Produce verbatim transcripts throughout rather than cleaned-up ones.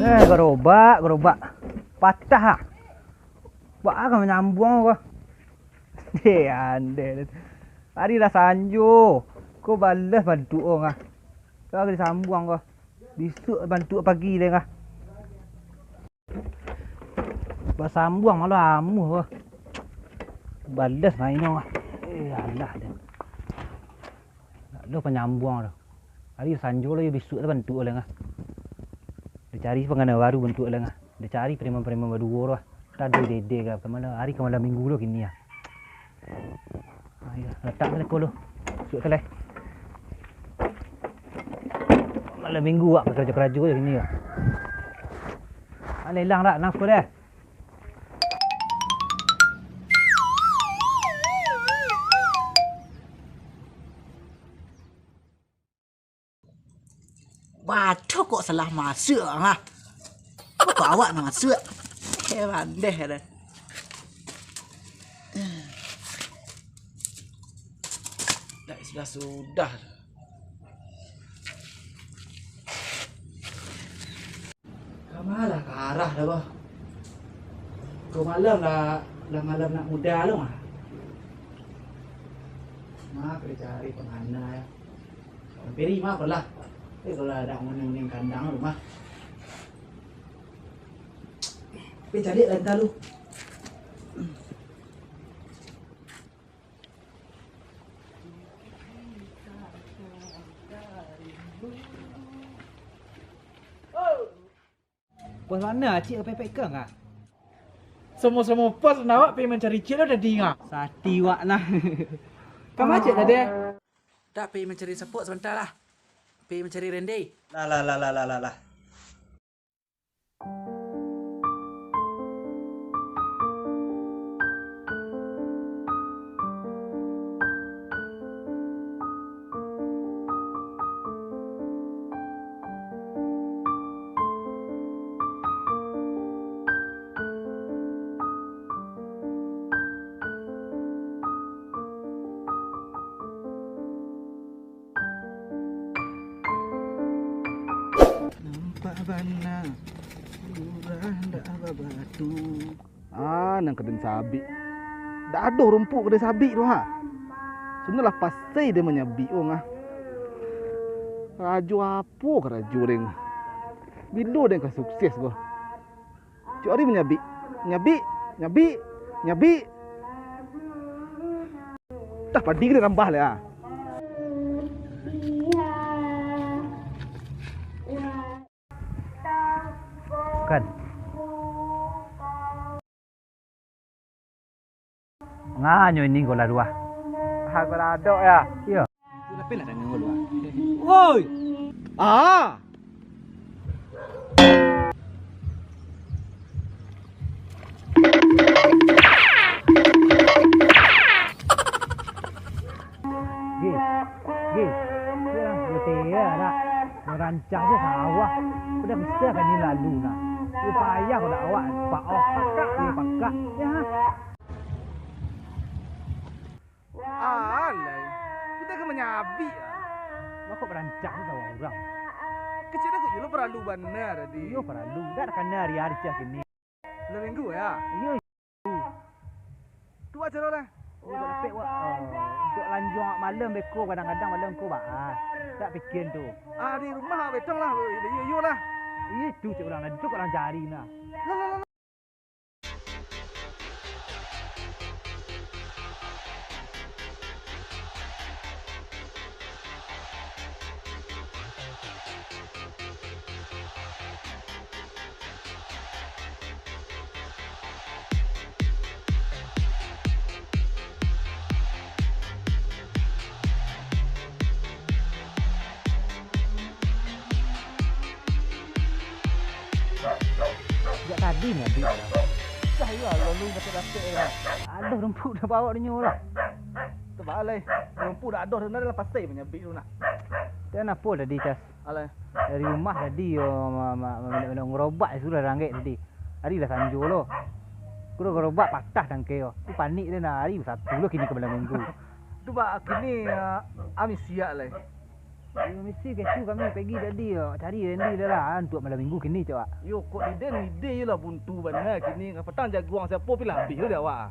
Eh, garobak, garobak. Patah ah. Baa ka manyambuang ko. Deh, andeh. Ari lah sanjo. Ko balas bantuak ko ngah. Ka disambuang ko. Bisuak bantuak pagi deh ngah. Basambuang malah amuah ko. Balas main ko ngah. Eh, alah deh. Ndak ado panyambuang tu. Ari sanjo lah yo bisuak tu bantuak lah ngah. Dicari pangana baru bantuak lah ngah. Dicari preman-preman baduo tu lah. Tadi dede ka malam, ari ka malam minggu lo kini ah. Ayo, latak lah ko lo. Suak tu lah. Malam minggu awak karajo-karajo je kini ah. Alah ilang dak, nafsu deh. Baco kok salah masuak, ha? Kok awak nan masuak? Eh, pandeh dah. Dah sudah-sudah. Kama lah ka arah dah, bah. Ko malam lah, lah malam nak muda lo mah. Mah, ka dicari pangana, ya. Peri mah apalah. Eh, kalau ada nguning-nguning kandang rumah. Tapi cari lah entah lu. Pos mano acik ka pepek ikang ah? Samo-samo pos, awak pai mancari cik lo tadi ngah. Sati wak nah. Kama acik tadi? Dak, pai mancari sapok sabanta lah. Pai mancari rende. Lah, lah, lah, lah, lah, lah, lah. Nampak bana, urang dak babatu. Ah, nan kaden sabik. Dak ado rumpuik kaden sabik tu, ha. Sudah lah pasai den manyabik, wong, ah. Karajo apo karajo den? Bilo den ka sukses ko? Tiok ari manyabik, nyabik, nyabik, nyabik. Dah padi kena nambah lah. Kan. Nganyo ini ko lah dua. Ha, ko lah adok ya. Iyo. Tapi lah tangan ko dua. Woi. Ah. Gi, gi, gi lah, yo tiya lah. Marancah je sawah. Udah bisa kan ni lalu nah. Yo payah udah awak, pak oh, pakak, yo pakak. Ya. Alai, kita kan manyabik ah. Mako barancak tu sawah urang. Kecil aku julo paralu bana tadi. Iyo paralu, dak takana ari-ari cah kini. Lah minggu ya? Iyo. Tu acara lah. Oh, dak dapek wak. Oh, untuk lanjuang malam beko kadang-kadang malam ko baa. Dak pikian tu. Ah, di rumah betong lah. Iyo, iyo lah. Iyo tu cak urang tadi tu urang cari nah. Lah, lah, lah. Sejak tadi ni abih lah. Dah iya, lalu dapat-dapat lah. Aduh, rumput dah bawa dia nyolah. Tebalai, rumput dah ada, dah lah pasai menyabik tu nah. Dia kenapa tadi, Cas? Alai. Dari rumah tadi, yo, ma-, ma-, ma-, ma-, ngerobak sudah ranggek tadi. Hari lah sanjo lo. Kuro gerobak patah tangkai ko. Tu panik dia nah. Hari satu lo kini ka malam minggu. Tu bak kini, ah, ami siak lai. Iyo, mesti ketu kami pagi tadi, yo. Cari Randy dah lah, untuak malam minggu kini, cak, wak. Yo, kok di den ide yo lah buntu bana kini. Kapatang jaguang siapo pi lah abih tu dek awak.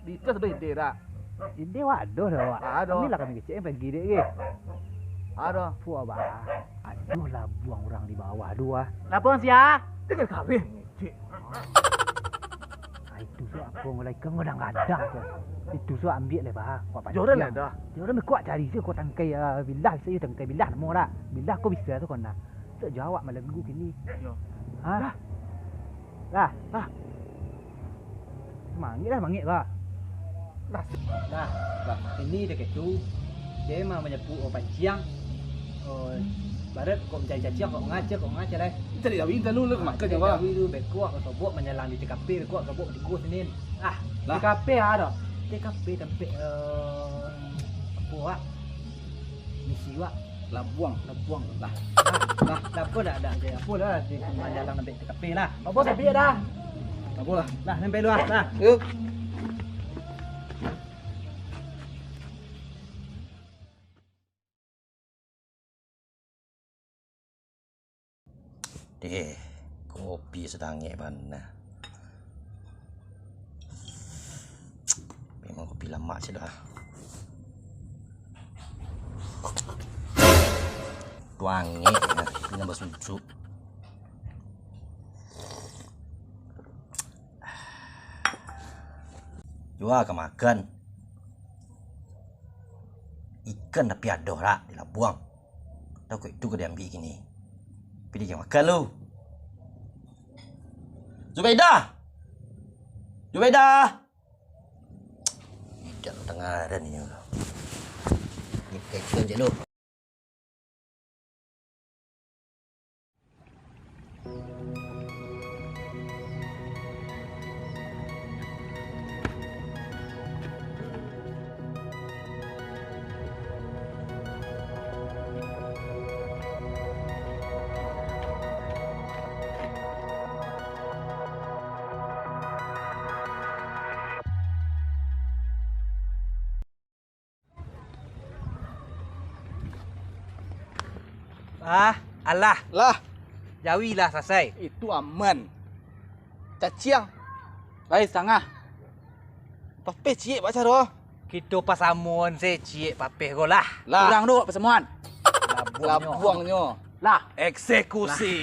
Di atas ado ide dak? Ide wak ado dah, wak. Ado. Kami lah kami kecek pagi dek ke. Ado. Puah, bah. Aduh, labuang urang di bawah tu, ah. Labuang sia? Tinggal kawin, cik. Ah, itu suak apo ngolai kau ngadang-ngadang tu. Itu suak ambiak leh, bah. Kau Joran pancing. Ada. Joran kau cari tu, kau tangkai, ah, bilah, bisa tangkai bilah namo dak? Bilah kau bisa tu kau nak. Tak jawab malam minggu kini. Yo. Hah? Lah. Lah. Lah. Mangik lah, mangik lah. Lah. Lah, bah, ini dah ketu. Dia mah manyapu, oh, panciang. Oh, barat kok mancari caciang, kok ngaca, kok ngaca lah. Cari lawi, lalu lah, makan cari nyawa. Lawi tu, beko, kok sobok manyalang di T K P, beko, sobok di kos ni. Ah, lah. T K P ada. T K P tampek, eh, apo, wak? Misi, wak. Labuang. Labuang. Lah. Lah, lah, lah, apo dak, dak, dak, apo lah, di rumah jalan sampai T K P lah. Apo sampai dah? Apo lah? Lah, sampai luar lah. Yuk. Deh, kopi sadangek bana. Memang kopi lamak cak dah. Tuangek, nah, ini nambah susu. Jua ka makan. Ikan tapi ado dak di labuang. Tau kok itu ka diambiak kini. Tapi dia jangan makan lu. Zubaidah! Zubaidah! Tidak kedengaran ni. Ni kaitan je lu. Ah, alah. Lah. Jawi lah salasai. Itu aman. Caciang. Lai satangah. Papeh ciek bak caro. Kito pasamoan se ciek papeh ko lah. Lah. Kurang tu pasamoan. Labuangnyo. Labuangnyo. Lah. Eksekusi.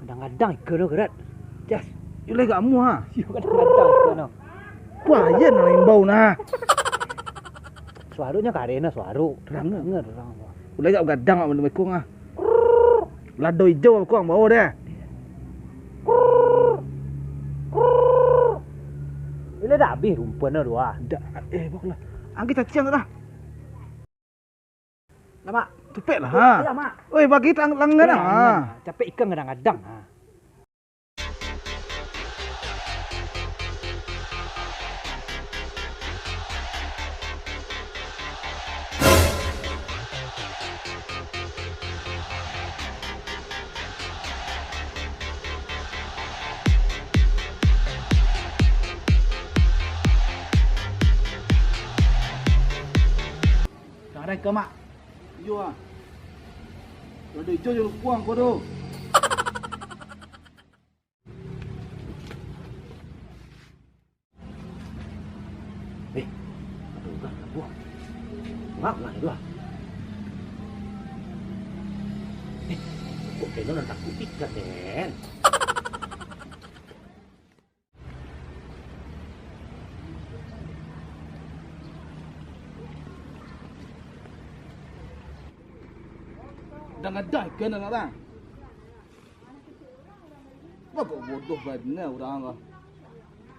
Kadang-kadang iko tu, Gerat. Jas. Yo lai gak amuah, ha. Yo, kadang-kadang iko tu. Wah, iyo nan imbau nah. Suarunyo kareh nah, suarun. Terang. Dengar orang. Ulai gak gadang awak malam ikung ah. Lado ijo aku ang bawa deh. Bila dah habis rumpun tu ah. Dak, eh, bawa lah. Angki caciang tu dah. Lamak. Tupek lah, ha. Lamak. Oi, bagi tang-, langan, ha. Capek ikan kadang-kadang, ha. Tarai ka, Mak. Iyo, ah. Lado ijo jo lukuang ko do. Eh, ado urang ka buang. Ngap lah tu ah. Eh, kok kena nan takuik ikan, Den? Dah ngadah ikan anak orang. Bagak bodoh bana urang ko.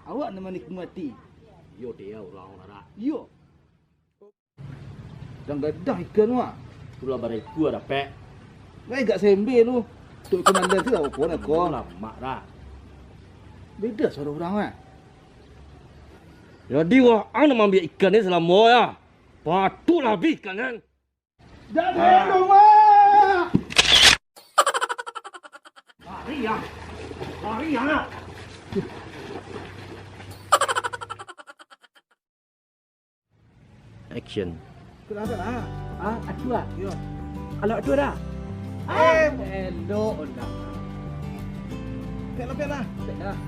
Awak nan manikmati. Iyo, dia urang larak. Iyo. Dah ngadah ikan wak. Pulau baraiku dapek. Weh, gak sembe lu. Tu komandan tu apo nak ko? Lamak dah. Beda suara urang, eh. Jadi, wah, ang nak maambiak ikan ni salamo, ya? Patuiklah abih ikan, kan? Dak ado, Mak! Lari, ya! Lari, ya! Action. Kenapa lah? Ah, atuh ah? Yo. Kalau atuh dah? Eh, elok lah. Pek lah, pek lah. Pek lah.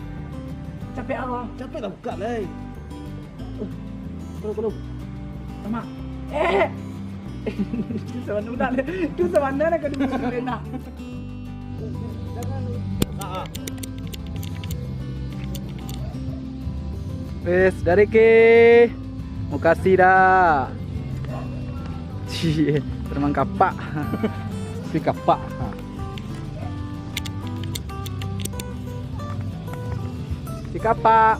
Capek apa? Capek lah buka lah. Kalau, kalau. Sama. Eh! Tu sama nuna. Tu sama nuna kan dulu nak. Wes, dari ke. Makasih dah. Cih, terbang kapak. Si kapak. Ha. Si kapak.